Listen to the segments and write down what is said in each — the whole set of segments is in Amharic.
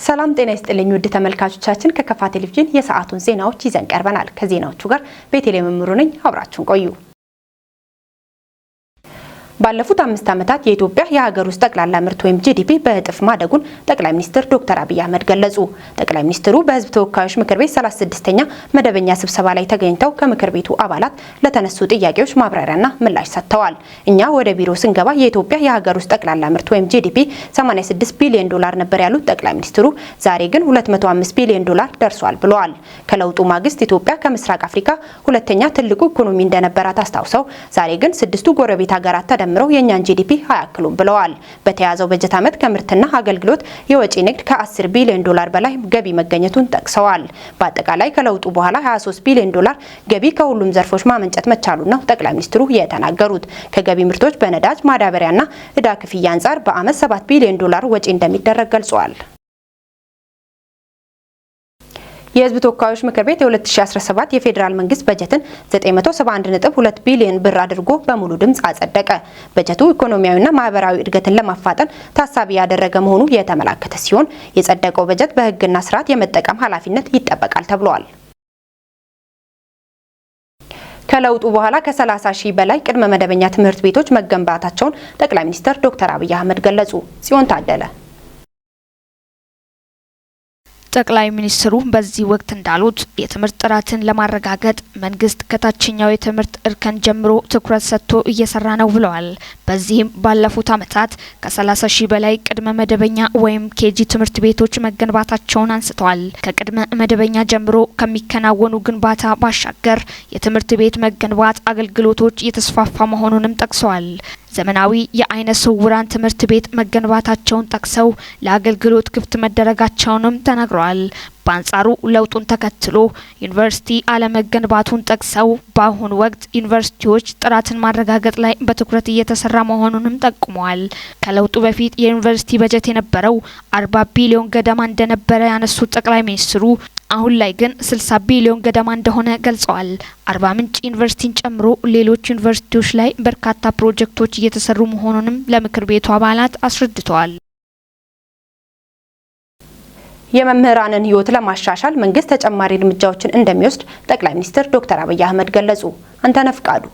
ሰላም ጤና ይስጥልኝ ውድ ተመልካቾቻችን፣ ከከፋ ቴሌቪዥን የሰዓቱን ዜናዎች ይዘን ቀርበናል። ከዜናዎቹ ጋር ቤተልሔም እምሩ ነኝ። አብራችሁን ቆዩ። ባለፉት 5 ዓመታት የኢትዮጵያ የሀገር ውስጥ ጠቅላላ ምርት ወይም GDP በእጥፍ ማደጉን ጠቅላይ ሚኒስትር ዶክተር አብይ አህመድ ገለጹ። ጠቅላይ ሚኒስትሩ በሕዝብ ተወካዮች ምክር ቤት 36ኛ መደበኛ ስብሰባ ላይ ተገኝተው ከምክር ቤቱ አባላት ለተነሱ ጥያቄዎች ማብራሪያና ምላሽ ሰጥተዋል። እኛ ወደ ቢሮ ስንገባ የኢትዮጵያ የሀገር ውስጥ ጠቅላላ ምርት ወይም GDP 86 ቢሊዮን ዶላር ነበር ያሉት ጠቅላይ ሚኒስትሩ ዛሬ ግን 205 ቢሊዮን ዶላር ደርሷል ብለዋል። ከለውጡ ማግስት ኢትዮጵያ ከምስራቅ አፍሪካ ሁለተኛ ትልቁ ኢኮኖሚ እንደነበራት አስታውሰው ዛሬ ግን ስድስቱ ጎረቤት ሀገራት ተደምረው የእኛን GDP አያክሉም ብለዋል። በተያዘው በጀት ዓመት ከምርትና አገልግሎት የወጪ ንግድ ከ10 ቢሊዮን ዶላር በላይ ገቢ መገኘቱን ጠቅሰዋል። በአጠቃላይ ከለውጡ በኋላ 23 ቢሊዮን ዶላር ገቢ ከሁሉም ዘርፎች ማመንጨት መቻሉን ነው ጠቅላይ ሚኒስትሩ የተናገሩት። ከገቢ ምርቶች በነዳጅ፣ ማዳበሪያና ዕዳ ክፍያ አንጻር በዓመት 7 ቢሊዮን ዶላር ወጪ እንደሚደረግ ገልጸዋል። የሕዝብ ተወካዮች ምክር ቤት የ2017 የፌዴራል መንግስት በጀትን 971.2 ቢሊዮን ብር አድርጎ በሙሉ ድምፅ አጸደቀ። በጀቱ ኢኮኖሚያዊና ማህበራዊ እድገትን ለማፋጠን ታሳቢ ያደረገ መሆኑ የተመላከተ ሲሆን የጸደቀው በጀት በሕግና ስርዓት የመጠቀም ኃላፊነት ይጠበቃል ተብሏል። ከለውጡ በኋላ ከ30 ሺህ በላይ ቅድመ መደበኛ ትምህርት ቤቶች መገንባታቸውን ጠቅላይ ሚኒስትር ዶክተር አብይ አህመድ ገለጹ። ጽዮን ታደለ። ጠቅላይ ሚኒስትሩ በዚህ ወቅት እንዳሉት የትምህርት ጥራትን ለማረጋገጥ መንግስት ከታችኛው የትምህርት እርከን ጀምሮ ትኩረት ሰጥቶ እየሰራ ነው ብለዋል። በዚህም ባለፉት ዓመታት ከ30 ሺህ በላይ ቅድመ መደበኛ ወይም KG ትምህርት ቤቶች መገንባታቸውን አንስተዋል። ከቅድመ መደበኛ ጀምሮ ከሚከናወኑ ግንባታ ባሻገር የትምህርት ቤት መገንባት አገልግሎቶች እየተስፋፋ መሆኑንም ጠቅሰዋል። ዘመናዊ የአይነ ስውራን ትምህርት ቤት መገንባታቸውን ጠቅሰው ለአገልግሎት ክፍት መደረጋቸውንም ተናግረዋል። በአንጻሩ ለውጡን ተከትሎ ዩኒቨርሲቲ አለመገንባቱን ጠቅሰው በአሁኑ ወቅት ዩኒቨርሲቲዎች ጥራትን ማረጋገጥ ላይ በትኩረት እየተሰራ መሆኑንም ጠቁመዋል። ከለውጡ በፊት የዩኒቨርሲቲ በጀት የነበረው 40 ቢሊዮን ገደማ እንደነበረ ያነሱት ጠቅላይ ሚኒስትሩ አሁን ላይ ግን 60 ቢሊዮን ገደማ እንደሆነ ገልጸዋል። አርባ ምንጭ ዩኒቨርሲቲን ጨምሮ ሌሎች ዩኒቨርሲቲዎች ላይ በርካታ ፕሮጀክቶች እየተሰሩ መሆኑንም ለምክር ቤቱ አባላት አስረድተዋል። የመምህራንን ሕይወት ለማሻሻል መንግስት ተጨማሪ እርምጃዎችን እንደሚወስድ ጠቅላይ ሚኒስትር ዶክተር አብይ አህመድ ገለጹ። አንተነህ ፍቃዱ።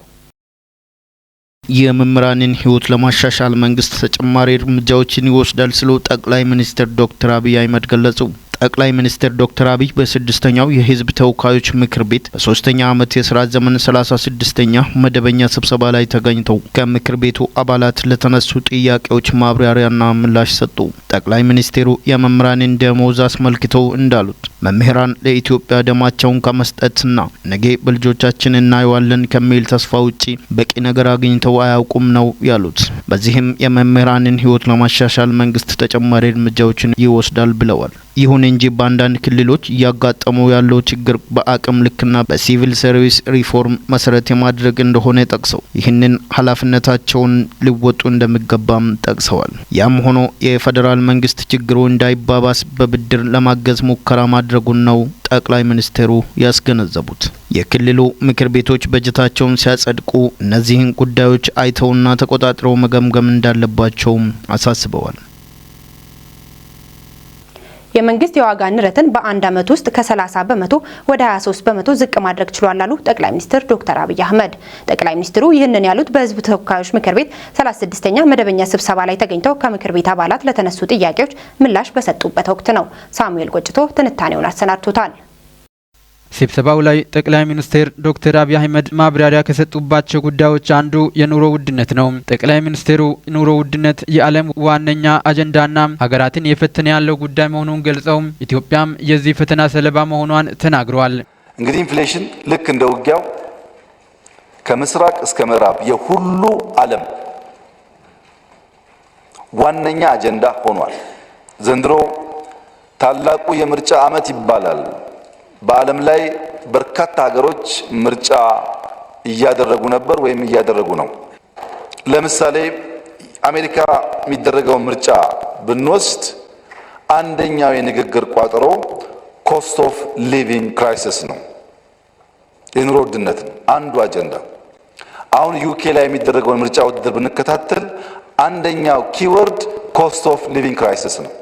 የመምህራንን ሕይወት ለማሻሻል መንግስት ተጨማሪ እርምጃዎችን ይወስዳል ሲሉ ጠቅላይ ሚኒስትር ዶክተር አብይ አህመድ ገለጹ። ጠቅላይ ሚኒስትር ዶክተር አብይ በስድስተኛው የህዝብ ተወካዮች ምክር ቤት በ3ኛ ዓመት የስራ ዘመን 36ኛ መደበኛ ስብሰባ ላይ ተገኝተው ከምክር ቤቱ አባላት ለተነሱ ጥያቄዎች ማብራሪያና ምላሽ ሰጡ። ጠቅላይ ሚኒስትሩ የመምህራንን ደሞዝ አስመልክተው እንዳሉት መምህራን ለኢትዮጵያ ደማቸውን ከመስጠትና ነገ በልጆቻችን እናየዋለን ከሚል ተስፋ ውጪ በቂ ነገር አግኝተው አያውቁም ነው ያሉት። በዚህም የመምህራንን ህይወት ለማሻሻል መንግስት ተጨማሪ እርምጃዎችን ይወስዳል ብለዋል። ይሁን እንጂ በአንዳንድ ክልሎች እያጋጠሙ ያለው ችግር በአቅም ልክና በሲቪል ሰርቪስ ሪፎርም መሰረት የማድረግ እንደሆነ ጠቅሰው ይህንን ኃላፊነታቸውን ሊወጡ እንደሚገባም ጠቅሰዋል። ያም ሆኖ የፌዴራል መንግስት ችግሩ እንዳይባባስ በብድር ለማገዝ ሙከራ ማድረጉን ነው ጠቅላይ ሚኒስትሩ ያስገነዘቡት። የክልሉ ምክር ቤቶች በጀታቸውን ሲያጸድቁ እነዚህን ጉዳዮች አይተውና ተቆጣጥረው መገምገም እንዳለባቸውም አሳስበዋል። የመንግስት የዋጋ ንረትን በአንድ ዓመት ውስጥ ከ30% ወደ 23% ዝቅ ማድረግ ችሏል አሉ ጠቅላይ ሚኒስትር ዶክተር አብይ አህመድ። ጠቅላይ ሚኒስትሩ ይህንን ያሉት በህዝብ ተወካዮች ምክር ቤት 36ኛ መደበኛ ስብሰባ ላይ ተገኝተው ከምክር ቤት አባላት ለተነሱ ጥያቄዎች ምላሽ በሰጡበት ወቅት ነው። ሳሙኤል ቆጭቶ ትንታኔውን አሰናድቶታል። ስብሰባው ላይ ጠቅላይ ሚኒስትር ዶክተር አብይ አህመድ ማብራሪያ ከሰጡባቸው ጉዳዮች አንዱ የኑሮ ውድነት ነው። ጠቅላይ ሚኒስትሩ ኑሮ ውድነት የዓለም ዋነኛ አጀንዳና ሀገራትን እየፈተነ ያለው ጉዳይ መሆኑን ገልጸው ኢትዮጵያም የዚህ ፈተና ሰለባ መሆኗን ተናግረዋል። እንግዲህ inflation ልክ እንደ ውጊያው ከምስራቅ እስከ ምዕራብ የሁሉ ዓለም ዋነኛ አጀንዳ ሆኗል። ዘንድሮ ታላቁ የምርጫ ዓመት ይባላል። በዓለም ላይ በርካታ ሀገሮች ምርጫ እያደረጉ ነበር ወይም እያደረጉ ነው። ለምሳሌ አሜሪካ የሚደረገውን ምርጫ ብንወስድ አንደኛው የንግግር ቋጠሮ cost of living crisis ነው፣ የኑሮ ውድነት ነው አንዱ አጀንዳ። አሁን UK ላይ የሚደረገውን ምርጫ ውድድር ብንከታተል አንደኛው keyword cost of living crisis ነው።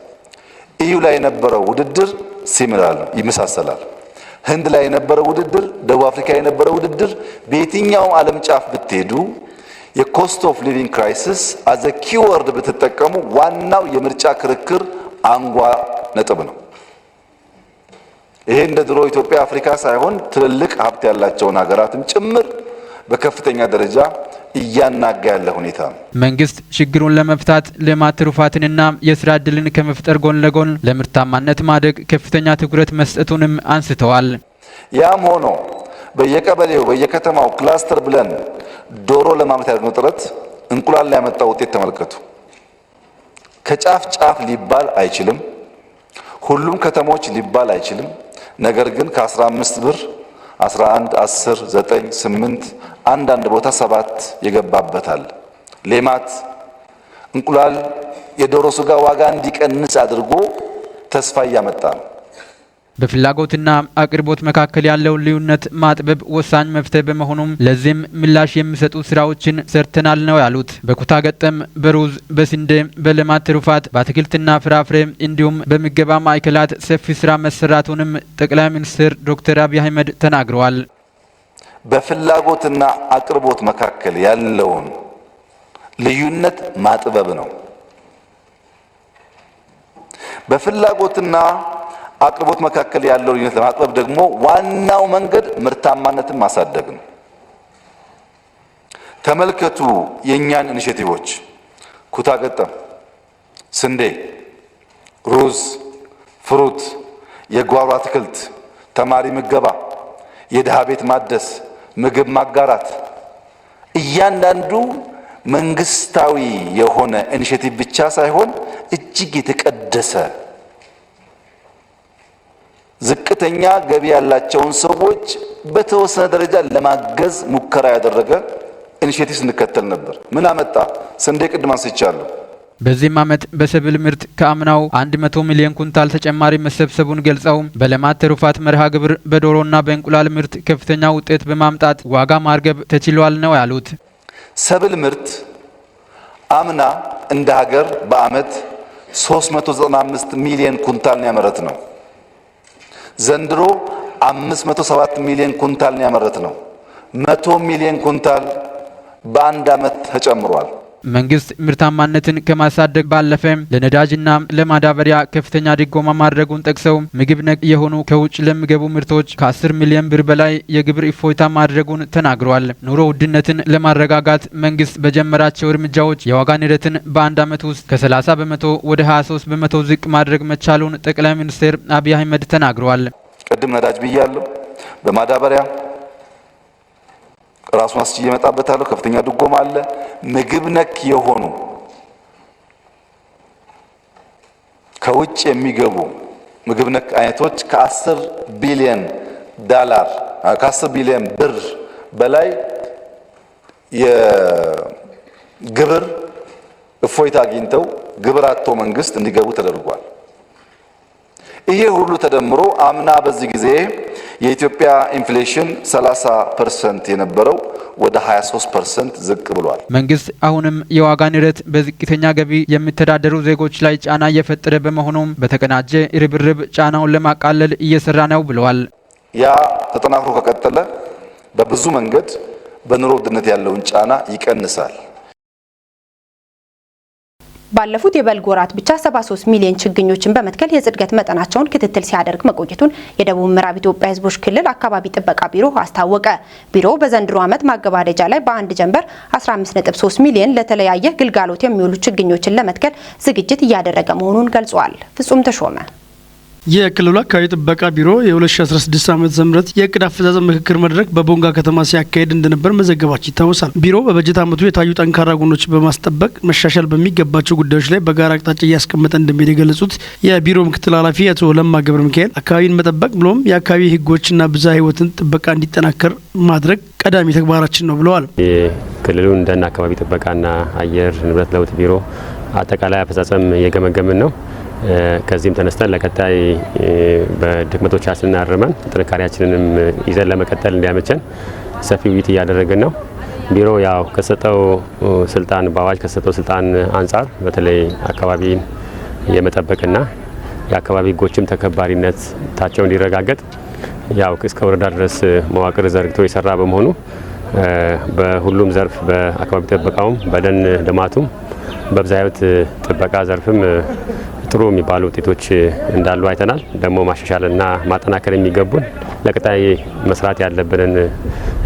EU ላይ የነበረው ውድድር similar ይመሳሰላል። ህንድ ላይ የነበረው ውድድር፣ ደቡብ አፍሪካ የነበረው ውድድር፣ በየትኛውም ዓለም ጫፍ ብትሄዱ የ cost of living crisis as a keyword ብትጠቀሙ ዋናው የምርጫ ክርክር አንጓ ነጥብ ነው። ይሄ እንደ ድሮ ኢትዮጵያ አፍሪካ ሳይሆን ትልልቅ ሀብት ያላቸውን ሀገራትም ጭምር በከፍተኛ ደረጃ እያናጋ ያለ ሁኔታ ነው። መንግስት ችግሩን ለመፍታት ልማት ትሩፋትንና የስራ እድልን ከመፍጠር ጎን ለጎን ለምርታማነት ማደግ ከፍተኛ ትኩረት መስጠቱንም አንስተዋል። ያም ሆኖ በየቀበሌው በየከተማው cluster ብለን ዶሮ ለማምረት ያደረግነው ጥረት እንቁላል ላይ ያመጣው ውጤት ተመልከቱ። ከጫፍ ጫፍ ሊባል አይችልም። ሁሉም ከተሞች ሊባል አይችልም። ነገር ግን ከ15 ብር 11፣ 10፣ 9፣ 8፣ አንዳንድ ቦታ 7 የገባበታል። ሌማት እንቁላል፣ የዶሮ ስጋ ዋጋ እንዲቀንስ አድርጎ ተስፋ እያመጣ ነው። በፍላጎትና አቅርቦት መካከል ያለውን ልዩነት ማጥበብ ወሳኝ መፍትሄ በመሆኑም ለዚህም ምላሽ የሚሰጡ ስራዎችን ሰርተናል ነው ያሉት። በኩታ ገጠም፣ በሩዝ፣ በስንዴ፣ በሌማት ትሩፋት፣ በአትክልትና ፍራፍሬ እንዲሁም በምገባ ማዕከላት ሰፊ ስራ መሰራቱንም ጠቅላይ ሚኒስትር ዶክተር አብይ አህመድ ተናግረዋል። በፍላጎትና አቅርቦት መካከል ያለውን ልዩነት ማጥበብ ነው። በፍላጎትና አቅርቦት መካከል ያለው ልዩነት ለማጥበብ ደግሞ ዋናው መንገድ ምርታማነትን ማሳደግ ነው። ተመልከቱ የእኛን initiative ኦች፣ ኩታ ገጠም፣ ስንዴ፣ ሩዝ፣ fruit፣ የጓሮ አትክልት፣ ተማሪ ምገባ፣ የድሃ ቤት ማደስ፣ ምግብ ማጋራት፣ እያንዳንዱ መንግስታዊ የሆነ initiative ብቻ ሳይሆን እጅግ የተቀደሰ ዝቅተኛ ገቢ ያላቸውን ሰዎች በተወሰነ ደረጃ ለማገዝ ሙከራ ያደረገ initiative ስንከተል ነበር። ምን አመጣ? ስንዴ ቅድም አንስቻለሁ። በዚህም ዓመት በሰብል ምርት ከአምናው 100 ሚሊዮን ኩንታል ተጨማሪ መሰብሰቡን ገልጸው በሌማት ትሩፋት መርሃ ግብር በዶሮና በእንቁላል ምርት ከፍተኛ ውጤት በማምጣት ዋጋ ማርገብ ተችሏል ነው ያሉት። ሰብል ምርት አምና እንደ ሀገር በአመት 395 ሚሊዮን ኩንታል ነው ያመረትነው። ዘንድሮ 507 ሚሊዮን ኩንታል ነው ያመረትነው። 100 ሚሊዮን ኩንታል በአንድ አመት ተጨምሯል። መንግስት ምርታማነትን ከማሳደግ ባለፈ ለነዳጅና ለማዳበሪያ ከፍተኛ ድጎማ ማድረጉን ጠቅሰው ምግብ ነክ የሆኑ ከውጭ ለሚገቡ ምርቶች ከ10 ሚሊዮን ብር በላይ የግብር እፎይታ ማድረጉን ተናግረዋል። ኑሮ ውድነትን ለማረጋጋት መንግስት በጀመራቸው እርምጃዎች የዋጋ ንረትን በአንድ ዓመት ውስጥ ከ30% ወደ 23% ዝቅ ማድረግ መቻሉን ጠቅላይ ሚኒስትር አብይ አህመድ ተናግረዋል። ቅድም ነዳጅ ብያለሁ። በማዳበሪያ ራሱን አስችዬ እመጣበታለሁ። ከፍተኛ ድጎማ አለ። ምግብ ነክ የሆኑ ከውጭ የሚገቡ ምግብ ነክ አይነቶች ከ10 ቢሊዮን ዳላር፣ ከ10 ቢሊዮን ብር በላይ የግብር እፎይታ አግኝተው ግብር አጥቶ መንግስት እንዲገቡ ተደርጓል። ይሄ ሁሉ ተደምሮ አምና በዚህ ጊዜ የኢትዮጵያ inflation 30% የነበረው ወደ 23% ዝቅ ብሏል። መንግስት አሁንም የዋጋ ንረት በዝቅተኛ ገቢ የሚተዳደሩ ዜጎች ላይ ጫና እየፈጠረ በመሆኑም በተቀናጀ ርብርብ ጫናውን ለማቃለል እየሰራ ነው ብለዋል። ያ ተጠናክሮ ከቀጠለ በብዙ መንገድ በኑሮ ውድነት ያለውን ጫና ይቀንሳል። ባለፉት የበልግ ወራት ብቻ 73 ሚሊዮን ችግኞችን በመትከል የጽድቀት መጠናቸውን ክትትል ሲያደርግ መቆየቱን የደቡብ ምዕራብ ኢትዮጵያ ሕዝቦች ክልል አካባቢ ጥበቃ ቢሮ አስታወቀ። ቢሮው በዘንድሮ ዓመት ማገባደጃ ላይ በአንድ ጀንበር 15.3 ሚሊዮን ለተለያየ ግልጋሎት የሚውሉ ችግኞችን ለመትከል ዝግጅት እያደረገ መሆኑን ገልጿል። ፍጹም ተሾመ። የክልሉ አካባቢ ጥበቃ ቢሮ የ2016 ዓ.ም የእቅድ አፈጻጸም ምክክር መድረክ በቦንጋ ከተማ ሲያካሄድ እንደነበር መዘገባችን ይታወሳል። ቢሮው በበጀት ዓመቱ የታዩ ጠንካራ ጎኖች በማስጠበቅ መሻሻል በሚገባቸው ጉዳዮች ላይ በጋራ አቅጣጫ እያስቀመጠ እንደሚሄድ የገለጹት የቢሮ ምክትል ኃላፊ አቶ ለማ ገብረ ሚካኤል አካባቢን መጠበቅ ብሎም የአካባቢ ሕጎችና ብዝሃ ሕይወትን ጥበቃ እንዲጠናከር ማድረግ ቀዳሚ ተግባራችን ነው ብለዋል። የክልሉን ደን አካባቢ ጥበቃና አየር ንብረት ለውጥ ቢሮ አጠቃላይ አፈጻጸም እየገመገምን ነው። ከዚህም ተነስተን ለቀጣይ በድክመቶቻችንን አርመን ጥንካሬያችንንም ይዘን ለመቀጠል እንዲያመቸን ሰፊ ውይይት እያደረግን ነው። ቢሮ ያው ከሰጠው ስልጣን፣ በአዋጅ ከሰጠው ስልጣን አንጻር በተለይ አካባቢን የመጠበቅና የአካባቢ ሕጎችም ተከባሪነታቸው እንዲረጋገጥ ያው እስከ ወረዳ ድረስ መዋቅር ዘርግቶ የሰራ በመሆኑ በሁሉም ዘርፍ በአካባቢ ጥበቃውም፣ በደን ልማቱም፣ በብዝሃ ሕይወት ጥበቃ ዘርፍም ጥሩ የሚባሉ ውጤቶች እንዳሉ አይተናል። ደግሞ ማሻሻልና ማጠናከር የሚገቡን ለቀጣይ መስራት ያለብንን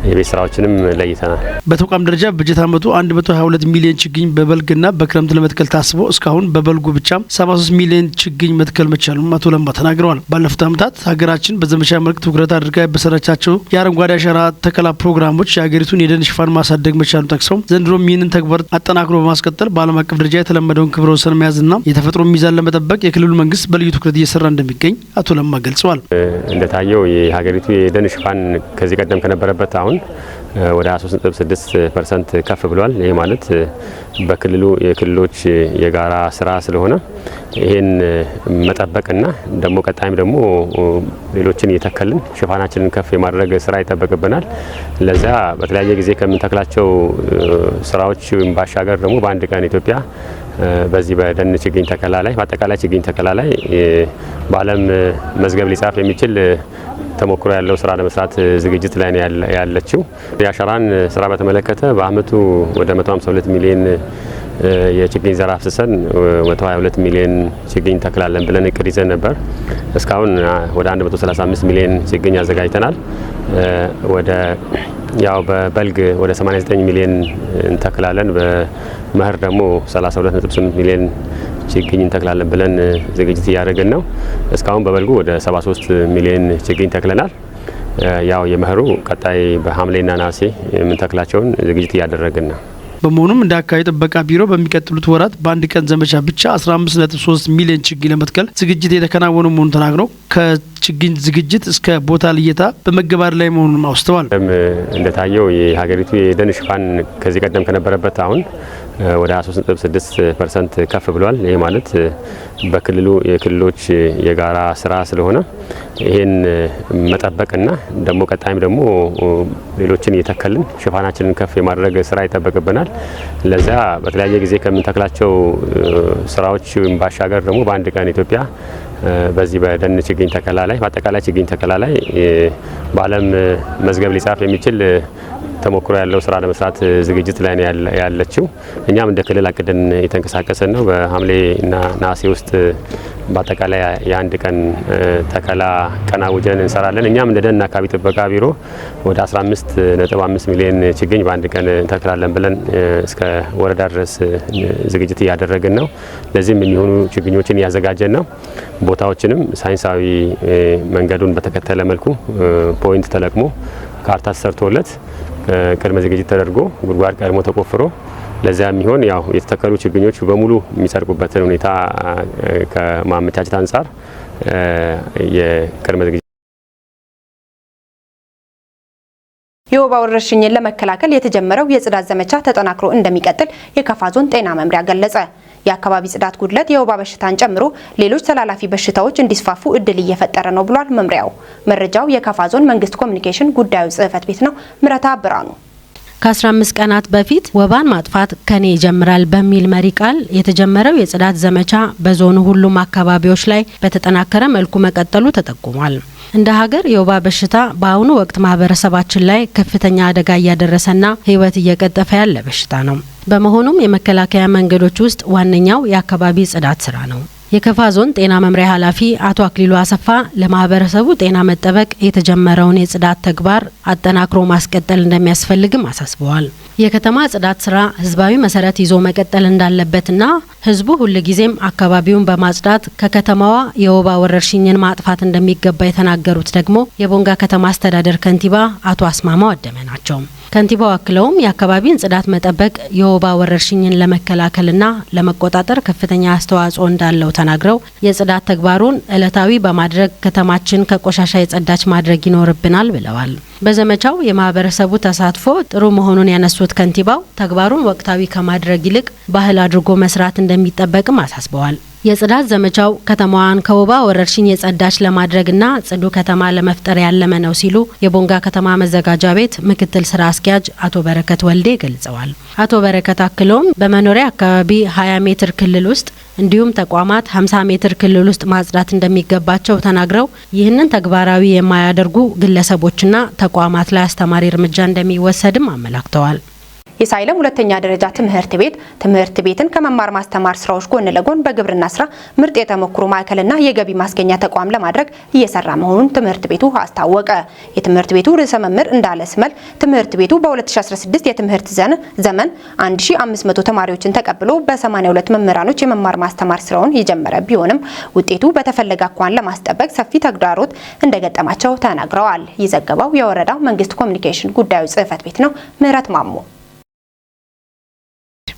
የቤት ስራዎችንም ለይተናል። በተቋም ደረጃ በጀት ዓመቱ 122 ሚሊዮን ችግኝ በበልግና በክረምት ለመትከል ታስቦ እስካሁን በበልጉ ብቻ 73 ሚሊዮን ችግኝ መትከል መቻሉን አቶ ለማ ተናግረዋል። ባለፉት ዓመታት ሀገራችን በዘመቻ መልክ ትኩረት አድርጋ በሰራቻቸው የአረንጓዴ አሻራ ተከላ ፕሮግራሞች የሀገሪቱን የደን ሽፋን ማሳደግ መቻሉን ጠቅሰው ዘንድሮም ይህንን ተግባር አጠናክሮ በማስቀጠል በዓለም አቀፍ ደረጃ የተለመደውን ክብረ ወሰን መያዝና የተፈጥሮ ሚዛን ለመጠበቅ የክልሉ መንግስት በልዩ ትኩረት እየሰራ እንደሚገኝ አቶ ለማ ገልጸዋል። እንደታየው የሀገሪቱ የደን ሽፋን ከዚህ ቀደም ከነበረበት አሁን ወደ 23.6% ከፍ ብሏል። ይሄ ማለት በክልሉ የክልሎች የጋራ ስራ ስለሆነ ይሄን መጠበቅና ደግሞ ቀጣይም ደግሞ ሌሎችን እየተከልን ሽፋናችንን ከፍ የማድረግ ስራ ይጠበቅብናል። ለዛ በተለያየ ጊዜ ከምንተክላቸው ስራዎች ባሻገር ደግሞ በአንድ ቀን ኢትዮጵያ በዚህ በደን ችግኝ ተከላ ላይ፣ በአጠቃላይ ችግኝ ተከላ ላይ በዓለም መዝገብ ሊጻፍ የሚችል ተሞክሮ ያለው ስራ ለመስራት ዝግጅት ላይ ነው ያለችው። የአሻራን ስራ በተመለከተ በአመቱ ወደ 152 ሚሊዮን የችግኝ ዘር አፍስሰን 122 ሚሊዮን ችግኝ እንተክላለን ብለን እቅድ ይዘን ነበር። እስካሁን ወደ 135 ሚሊዮን ችግኝ አዘጋጅተናል። ወደ ያው በበልግ ወደ 89 ሚሊዮን እንተክላለን። በመኸር ደግሞ 32.8 ሚሊዮን ችግኝ እንተክላለን ብለን ዝግጅት እያደረግን ነው። እስካሁን በበልጉ ወደ 73 ሚሊዮን ችግኝ ተክለናል። ያው የመኸሩ ቀጣይ በሐምሌና ነሐሴ የምንተክላቸውን ዝግጅት እያደረግን ነው። በመሆኑም እንደ አካባቢ ጥበቃ ቢሮ በሚቀጥሉት ወራት በአንድ ቀን ዘመቻ ብቻ 15.3 ሚሊዮን ችግኝ ለመትከል ዝግጅት የተከናወነ መሆኑን ተናግረው ከችግኝ ዝግጅት እስከ ቦታ ልየታ በመገባደድ ላይ መሆኑን አውስተዋል። እንደታየው የሀገሪቱ የደን ሽፋን ከዚህ ቀደም ከነበረበት አሁን ወደ 23.6% ከፍ ብሏል። ይሄ ማለት በክልሉ የክልሎች የጋራ ስራ ስለሆነ ይሄን መጠበቅና ደግሞ ቀጣይም ደግሞ ሌሎችን እየተከልን ሽፋናችንን ከፍ የማድረግ ስራ ይጠበቅብናል። ለዛ በተለያየ ጊዜ ከምንተክላቸው ስራዎች ባሻገር ደግሞ በአንድ ቀን ኢትዮጵያ በዚህ በደን ችግኝ ተከላ ላይ፣ በአጠቃላይ ችግኝ ተከላ ላይ በዓለም መዝገብ ሊጻፍ የሚችል ተሞክሮ ያለው ስራ ለመስራት ዝግጅት ላይ ነው ያለችው። እኛም እንደ ክልል አቅደን የተንቀሳቀስን ነው። በሐምሌ እና ነሐሴ ውስጥ በአጠቃላይ የአንድ ቀን ተከላ ቀን አውጀን እንሰራለን። እኛም እንደ ደንና አካባቢ ጥበቃ ቢሮ ወደ 15.5 ሚሊዮን ችግኝ በአንድ ቀን እንተክላለን ብለን እስከ ወረዳ ድረስ ዝግጅት እያደረግን ነው። ለዚህም የሚሆኑ ችግኞችን እያዘጋጀን ነው። ቦታዎችንም ሳይንሳዊ መንገዱን በተከተለ መልኩ point ተለቅሞ፣ ካርታ ተሰርቶለት፣ ቅድመ ዝግጅት ተደርጎ፣ ጉድጓድ ቀድሞ ተቆፍሮ ለዚያ የሚሆን ያው የተተከሉ ችግኞች በሙሉ የሚጸድቁበትን ሁኔታ ከማመቻቸት አንጻር የቅድመ ዝግጅት የወባ ወረርሽኝን ለመከላከል የተጀመረው የጽዳት ዘመቻ ተጠናክሮ እንደሚቀጥል የካፋ ዞን ጤና መምሪያ ገለጸ። የአካባቢ ጽዳት ጉድለት የወባ በሽታን ጨምሮ ሌሎች ተላላፊ በሽታዎች እንዲስፋፉ እድል እየፈጠረ ነው ብሏል መምሪያው። መረጃው የካፋ ዞን መንግስት ኮሚኒኬሽን ጉዳዩ ጽህፈት ቤት ነው። ምረታ ብርሃኑ። ከ15 ቀናት በፊት "ወባን ማጥፋት ከኔ ይጀምራል" በሚል መሪ ቃል የተጀመረው የጽዳት ዘመቻ በዞኑ ሁሉም አካባቢዎች ላይ በተጠናከረ መልኩ መቀጠሉ ተጠቁሟል። እንደ ሀገር የወባ በሽታ በአሁኑ ወቅት ማህበረሰባችን ላይ ከፍተኛ አደጋ እያደረሰና ሕይወት እየቀጠፈ ያለ በሽታ ነው። በመሆኑም የመከላከያ መንገዶች ውስጥ ዋነኛው የአካባቢ ጽዳት ስራ ነው። የከፋ ዞን ጤና መምሪያ ኃላፊ አቶ አክሊሉ አሰፋ ለማህበረሰቡ ጤና መጠበቅ የተጀመረውን የጽዳት ተግባር አጠናክሮ ማስቀጠል እንደሚያስፈልግም አሳስበዋል። የከተማ ጽዳት ስራ ህዝባዊ መሰረት ይዞ መቀጠል እንዳለበትና ህዝቡ ሁልጊዜም አካባቢውን በማጽዳት ከከተማዋ የወባ ወረርሽኝን ማጥፋት እንደሚገባ የተናገሩት ደግሞ የቦንጋ ከተማ አስተዳደር ከንቲባ አቶ አስማማው አደመ ናቸው። ከንቲባው አክለውም የአካባቢን ጽዳት መጠበቅ የወባ ወረርሽኝን ለመከላከልና ለመቆጣጠር ከፍተኛ አስተዋጽኦ እንዳለው ተናግረው የጽዳት ተግባሩን እለታዊ በማድረግ ከተማችን ከቆሻሻ የጸዳች ማድረግ ይኖርብናል ብለዋል። በዘመቻው የማህበረሰቡ ተሳትፎ ጥሩ መሆኑን ያነሱት ከንቲባው ተግባሩን ወቅታዊ ከማድረግ ይልቅ ባህል አድርጎ መስራት እንደሚጠበቅም አሳስበዋል። የጽዳት ዘመቻው ከተማዋን ከወባ ወረርሽኝ የጸዳች ለማድረግና ጽዱ ከተማ ለመፍጠር ያለመ ነው ሲሉ የቦንጋ ከተማ መዘጋጃ ቤት ምክትል ስራ አስኪያጅ አቶ በረከት ወልዴ ገልጸዋል። አቶ በረከት አክለውም በመኖሪያ አካባቢ 20 ሜትር ክልል ውስጥ እንዲሁም ተቋማት 50 ሜትር ክልል ውስጥ ማጽዳት እንደሚገባቸው ተናግረው ይህንን ተግባራዊ የማያደርጉ ግለሰቦችና ተቋማት ላይ አስተማሪ እርምጃ እንደሚወሰድም አመላክተዋል። የሳይለም ሁለተኛ ደረጃ ትምህርት ቤት ትምህርት ቤትን ከመማር ማስተማር ስራዎች ጎን ለጎን በግብርና ስራ ምርጥ የተሞክሮ ማዕከልና የገቢ ማስገኛ ተቋም ለማድረግ እየሰራ መሆኑን ትምህርት ቤቱ አስታወቀ። የትምህርት ቤቱ ርዕሰ መምህር እንዳለ ስመል ትምህርት ቤቱ በ2016 የትምህርት ዘመን 1500 ተማሪዎችን ተቀብሎ በ82 መምህራኖች የመማር ማስተማር ስራውን የጀመረ ቢሆንም ውጤቱ በተፈለገ አኳኋን ለማስጠበቅ ሰፊ ተግዳሮት እንደገጠማቸው ተናግረዋል። ይህ ዘገባው የወረዳው መንግስት ኮሚኒኬሽን ጉዳዮች ጽህፈት ቤት ነው። ምህረት ማሞ።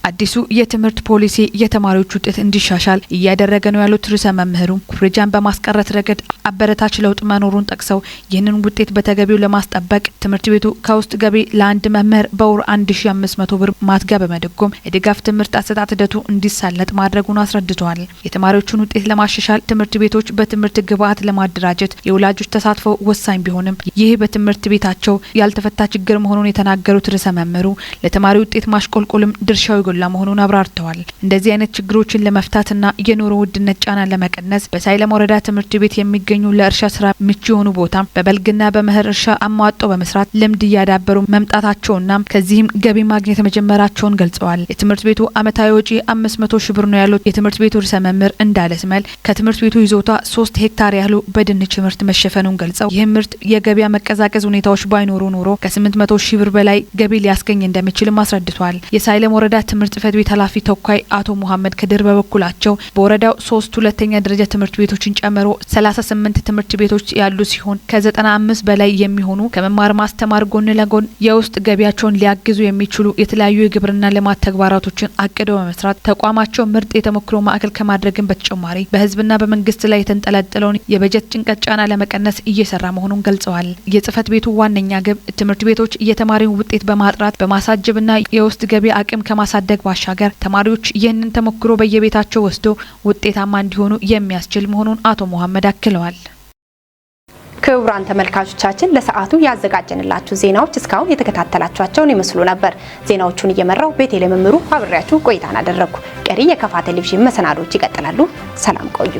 አዲሱ የትምህርት ፖሊሲ የተማሪዎች ውጤት እንዲሻሻል እያደረገ ነው ያሉት ርዕሰ መምህሩ፣ ኩረጃን በማስቀረት ረገድ አበረታች ለውጥ መኖሩን ጠቅሰው ይህንን ውጤት በተገቢው ለማስጠበቅ ትምህርት ቤቱ ከውስጥ ገቢ ለአንድ መምህር በወር 1500 ብር ማትጋ በመደጎም የድጋፍ ትምህርት አሰጣጥ ሂደቱ እንዲሳለጥ ማድረጉን አስረድተዋል። የተማሪዎቹን ውጤት ለማሻሻል ትምህርት ቤቶች በትምህርት ግብዓት ለማደራጀት የወላጆች ተሳትፎ ወሳኝ ቢሆንም ይህ በትምህርት ቤታቸው ያልተፈታ ችግር መሆኑን የተናገሩት ርዕሰ መምህሩ፣ ለተማሪ ውጤት ማሽቆልቆልም ድርሻው የጎላ መሆኑን አብራርተዋል። እንደዚህ አይነት ችግሮችን ለመፍታትና የኑሮ ውድነት ጫናን ለመቀነስ በሳይለም ወረዳ ትምህርት ቤት የሚገኙ ለእርሻ ስራ ምቹ የሆኑ ቦታ በበልግና በመኸር እርሻ አሟጦ በመስራት ልምድ እያዳበሩ መምጣታቸውና ከዚህም ገቢ ማግኘት መጀመራቸውን ገልጸዋል። የትምህርት ቤቱ አመታዊ ወጪ 500 ሺ ብር ነው ያሉት የትምህርት ቤቱ ርዕሰ መምህር እንዳለ ስመል፣ ከትምህርት ቤቱ ይዞታ 3 ሄክታር ያህሉ በድንች ምርት መሸፈኑን ገልጸው ይህም ምርት የገበያ መቀዛቀዝ ሁኔታዎች ባይኖሩ ኖሮ ከ800 ሺ ብር በላይ ገቢ ሊያስገኝ እንደሚችልም አስረድቷል። የሳይለም ወረዳ ትምህርት ጽሕፈት ቤት ኃላፊ ተወካይ አቶ ሙሀመድ ከድር በበኩላቸው በወረዳው ሶስት ሁለተኛ ደረጃ ትምህርት ቤቶችን ጨምሮ 38 ትምህርት ቤቶች ያሉ ሲሆን ከ95 በላይ የሚሆኑ ከመማር ማስተማር ጎን ለጎን የውስጥ ገቢያቸውን ሊያግዙ የሚችሉ የተለያዩ የግብርና ልማት ተግባራቶችን አቅደው በመስራት ተቋማቸው ምርጥ የተሞክሮ ማዕከል ከማድረግም በተጨማሪ በሕዝብና በመንግስት ላይ የተንጠለጠለውን የበጀት ጭንቀት ጫና ለመቀነስ እየሰራ መሆኑን ገልጸዋል። የጽህፈት ቤቱ ዋነኛ ግብ ትምህርት ቤቶች የተማሪውን ውጤት በማጥራት፣ በማሳጀብና የውስጥ ገቢ አቅም ከማሳደግ ባሻገር ተማሪዎች ይህንን ተሞክሮ በየቤታቸው ወስዶ ውጤታማ እንዲሆኑ የሚያስችል መሆኑን አቶ መሀመድ አክለዋል። ክቡራን ተመልካቾቻችን፣ ለሰዓቱ ያዘጋጀንላችሁ ዜናዎች እስካሁን የተከታተላችኋቸውን ይመስሉ ነበር። ዜናዎቹን እየመራው ቤቴል መምሩ አብሬያችሁ ቆይታን አደረግኩ። ቀሪ የከፋ ቴሌቪዥን መሰናዶዎች ይቀጥላሉ። ሰላም ቆዩ።